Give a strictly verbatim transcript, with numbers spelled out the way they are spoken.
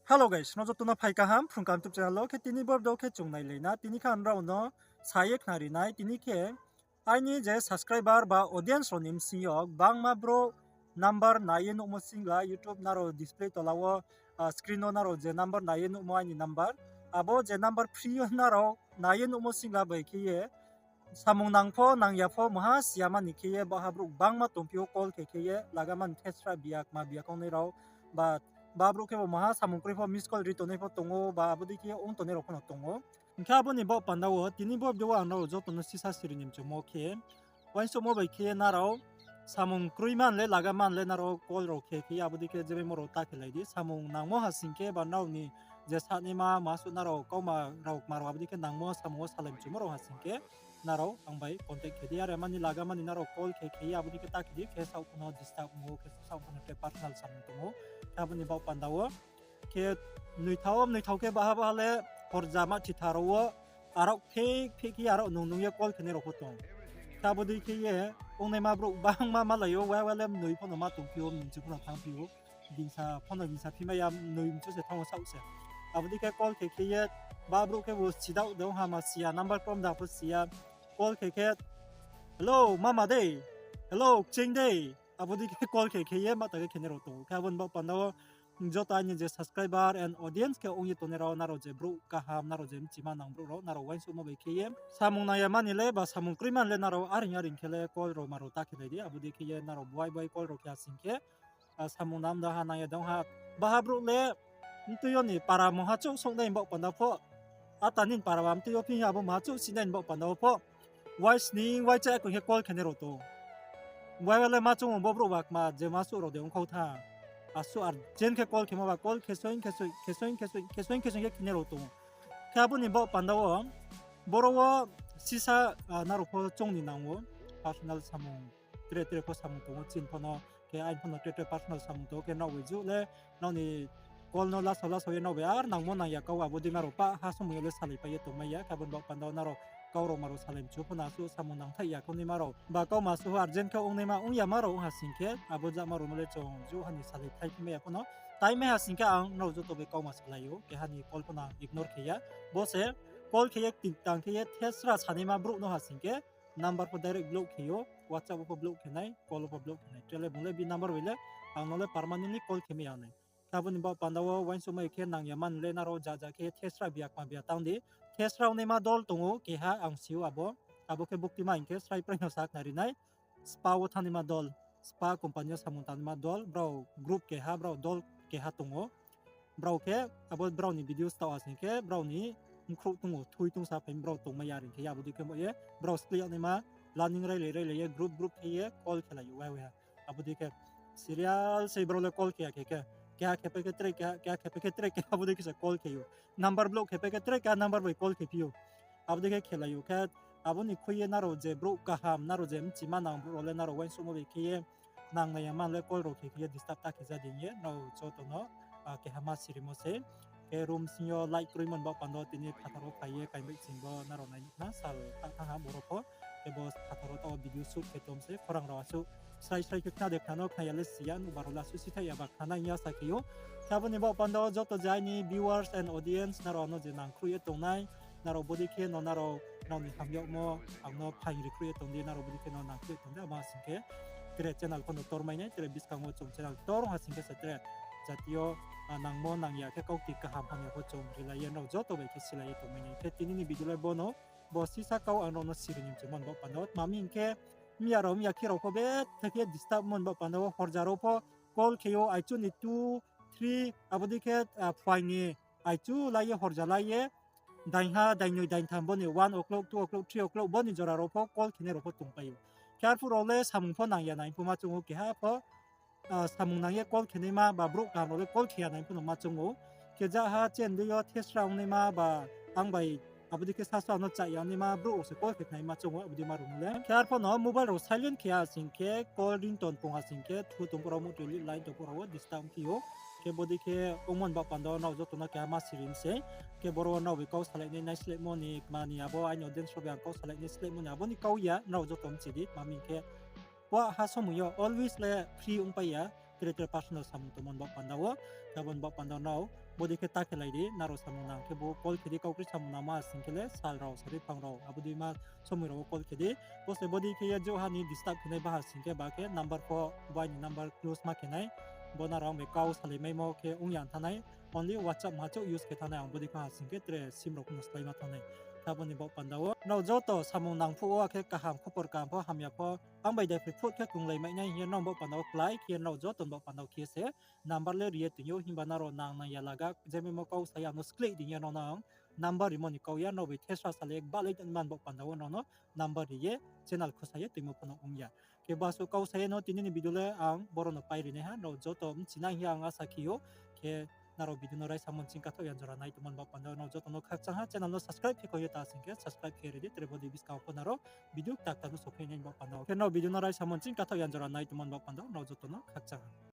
Hello guys, no joto no phai kaham Phrung Kaham YouTube channel wo. Khe tini bo video khe chung nailai na, tini khe ang nrao no sa ye khnari nai, tini khe aini je subscriber ba audience rao ni bsing yo gbangma brouh number nai ye nuhmo singla YouTube nrao display tola wo, screen no nrao je number nai ye nuhmo aini number, abo je number free yo nrao nai ye nuhmo singla bai khe ye samung nang pho nang ya pho maha si ya mani khe ye baha brouh gbangma tongphi ou call khe khe ye laga mani thesra biya kma biya kaunai rao ba, ba brouh khe bo maha samung kroi pho miss call ri tongnai pho tong ou ba abo dei khe ong tongnai rao pho no tong ou. Hing khe abo ni baoh panda wo tini bo video wo ang nrao joto no sisa siri ni mchumo khe, uaingsouhmo bai khe ye nrao samung kroi man le laga man le nrao call rao khe khe ye abo dei khe je maimo rao ta khe lai di. Samung nangmo ha sing khe ba nrao ni je sanaima ma suh nrao kauma rao kma rao abo dei khe nangmo samung wo salai mchumo rao ha sing khe nrao ang bai contact khe di. Are mani laga mani nrao call khe khe ye abo dei khe ta khe di, khe saoh pho no disturb ong ou, khe saoh pho no tre personal samung tong ou. Khe abo ni baoh panda wo khe mnoithao mnoithao khe baha baha le horja ma thitha rao wo arao phik phik khe arao nung nung ye call khenai rao pho tong. Khe abo dei khe ye ongnaima brouh gbangma malai ou, wa wa le mnoi pho no ma tongphi ou, mnoi mchu pho no thanngphi ou. Gingsa pho no gingsa phi mai ya, mnoi mchu se thanng ou saoh se. Abo dei khe call khe khe ye ba brouh khe bo sidaoh de ong ha ma si ya, number krom da pho si ya. Call khe khe, hello mama dei, hello kching dei, abo dei khe call khe khe ye ma ta khe khenai rao tong ou. Khe abo ni baoh panda wo joto aini je subscriber and audience khe ong ye tongnai rao, nrao je brouh kaham, nrao je mchima nang brouh rao, nrao uaingsouhmo bai khe ye samung nang ya mani le ba samung kroi mani le nrao aring aring khe le call rao ma rao ta khe lai di. Abo dei khe ye nrao buai buai call rao khe ha sing khe, samung nang da ha nang ya dong ha, baha brouh le mtui yo ni para mungha chouh souhnai ni baoh panda pho, ata nini para ba mtui yo phi abo mungha chouh sinai ni baoh panda wo pho, uaisning uaicha khe call khenai rao tong. Uai wa le ma choung ou bo brouh ba kma je ma suh rao de ongkhau tha. Asuh urgent khe call khemo ba call khe soing khe soing khe soing khe soing khe soing khe soing khe khenai rao tong. Khe abo ni baoh panda wo boro wo sisa, nrao pho choung ni nang ou, personal samung, tre tre pho samung tong ou, chini pho no, khe aini pho no tre tre personal samung tong ou, khe nrao bai juh le nrao ni call no lasao lasao ye nrao bai ar nangmo nang ya kau abo dei ma rao pah ha somoi yo le salaipai ye tongmai ya. Khe abo ni baoh panda wo nrao kau rao ma rao salai mchu pho no asuh samung nangthaih ya khe ongnaima rao ba kauma suh urgent khe ongnaima ong ya ma rao ong ha sing khe abo jama rao no le chung juh ha ni salai thaiphi mai ya pho no. Tai mai ha sing khe ang nrao joto bai kauma salai ou, keha ni call pho no ang ignore khe ya. Bo se call khe ye kting tang khe ye thesra sanaima brouh no ha sing khe number pho direct block khe ou, WhatsApp wo pho block khe nai, call wo pho block khe nai. Tre le bung le bini number bai le ang no le permanently call khe mai ya nai. Khe abo ni baoh panda wo uaingsouhmai khe nang ya mani le nrao ja ja khe thesra biya kma biya tang di. Thesra ongnaima dol tong ou keha ang si ou abo. Abo khe buktima hing khe srai prai no sakhnari nai. Spa wo thanngnaima dol, Spa company yo samung tangnaima dol, brao group keha, brao dol keha tong ou. Brao khe abo brao ni video staoh ha sing khe brao ni mkhrouh tong ou, thui tong sa phai brao tongmai ya ring khe ye abo dei khe bo ye brao spleh yagnaima planning railai railai ye group group khe ye call khe lai ou wai wai ha. Abo dei khe serial se brao le call khe ya khe khe, keha khe pai khe tre keha, keha khe pai khe tre keha, abo dei khe se call khe ou. Number block khe pai khe tre keha number bai call khe phi ou. Abo dei khe khe lai ou khe, abo ni khui ye nrao je brouh kaham, nrao je mchima nang brouh rao le nrao uaingsouhmo bai khe ye, nang nai ya man le call rao khe khe ye disturb ta khe ja di hing ye, nrao joto no, keha ma sirimo se. Khe room sing yo light kroimo ni baoh panda wo tini phathar wo phai ye kaing bai ching bo nrao nai nuh na sal thanng thanng ha boro pho. Khe bo phathar wo taoh wo video shoot khe tong se, khorang rao asuh srai srai khe khna de khna no khna ya le si ya, nuhba rao le asuh sithaih ya ba khna nai hing ya sa khe ou. Khe abo ni baoh panda wo joto je aini viewers and audience, nrao no je nangkhruh ye tongnai, nrao bodei khe no nrao, nrao ni hamyagmo ang no phaing ri khruh ye tong di, nrao bodei khe no nangkhruh ye tong di, abo ha sing khe tre channel pho no tormai nai, tre buskang wo chung channel tor ong ha sing khe se tre jati yo, nangmo nang ya khe kaukti kaham hamya pho chung rilai ye nrao joto bai khe silai ye tongmai nai. Khe tini ni video le bo no, bo sisa kau ang nrao no siri ni mchumo ni baoh panda wo. Tma mi hing khe, mya rao mya khe rao pho betha khe disturb mo ni baoh panda wo, horja rao pho call khe ou, aichu ni two, three, abo dei khe, phuaing ni aichu lai ye, horja lai ye, daingha, daingnoi, daingtham bo ni one o'clock, two o'clock, three o'clock bo ni jora rao pho call khenai rao pho tongpai ou. Khe arphuh rao le samung pho nang ya nai pho ma choung ou, keha pho, samung nang ye call khenaima ba brouh kaham rao le call khe ya nai pho no ma choung ou. Khe ja ha chen dei yo thesra ongnaima ba ang bai abo dei khe sasaoh no chaya ongnaima brouh rao se call khe khnaima choung ou, abo dei ma rao no le. Khe arphuh no mobile rao silent khe ya sing khe, call ringtone pung ha sing khe, thu tong phuh rao, muhtoi line tong phuh rao wo disturb phi ou. Khe bodei khe ongmo ni baoh panda wo nrao joto no keha ma siri mi se. Khe boro wo nrao bai kau salai nai, naislehmo ni, kma ni abo aini audience rao bai ang kau salai nai slehmo ni abo ni kau ya, nrao joto mchi di, tma mi hing khe, wa ha somoi yo always le free ongpai ya, tre tre personal samung tongmo ni baoh panda wo. Khe abo ni baoh panda wo nrao bodei khe ta khe lai di, nrao samung nang khe bo call khe di, kau kroi samung nangma ha sing khe le sal rao, sari phang rao, abo dei ma somoi rao wo call khe di. Bo se bodei khe ye jouha ni disturb khe nai ba ha sing khe ba khe number pho, bo aini number close ma khe nai. Bo nrao ang bai kau salaimaimo khe ong ya thanng nai. Only WhatsApp ma chouh use khe thanng nai, ang bodei khe ha sing khe tre sim rao pho no sláima thanng nai. Khe abo ni baoh panda wo nrao joto samung nang phuh wo, akhe kaham khupor kaham pho hamya pho, ang bai daiphai phut khe krunglai mai nai hing ye nrao baoh panda wo klái khe ye nrao joto ni baoh panda wo khe ye se number le ri ye toing ou, himba nrao nang nang ya laga, je maimo kau sa ye ang no skleih di hing ye nrao no ang number rimo ni kau ya, nrao bai thesra salai ye gbahlai tongma ni baoh panda wo nrao no number ri ye channel khusa ye toingmo pho no ong ya. Khe basuh kau sa ye no tini ni video le ang boro no pai ri nai ha, nrao joto bchi nai hing ye ang asa khe ou. Khe nrao video no raisa mo ching kathaoh yan jora nai tongmo ni baoh panda wo nrao joto no khakchang ha, channel no subscribe khe kho ye ta sing khe subscribe khe ri di, tre bodei buskang pho nrao video kta kta no sophai nai ni baoh panda wo. Khe nrao video no raisa mo ching kathaoh yan jora nai tongmo ni baoh panda wo nrao joto no khakchang ha.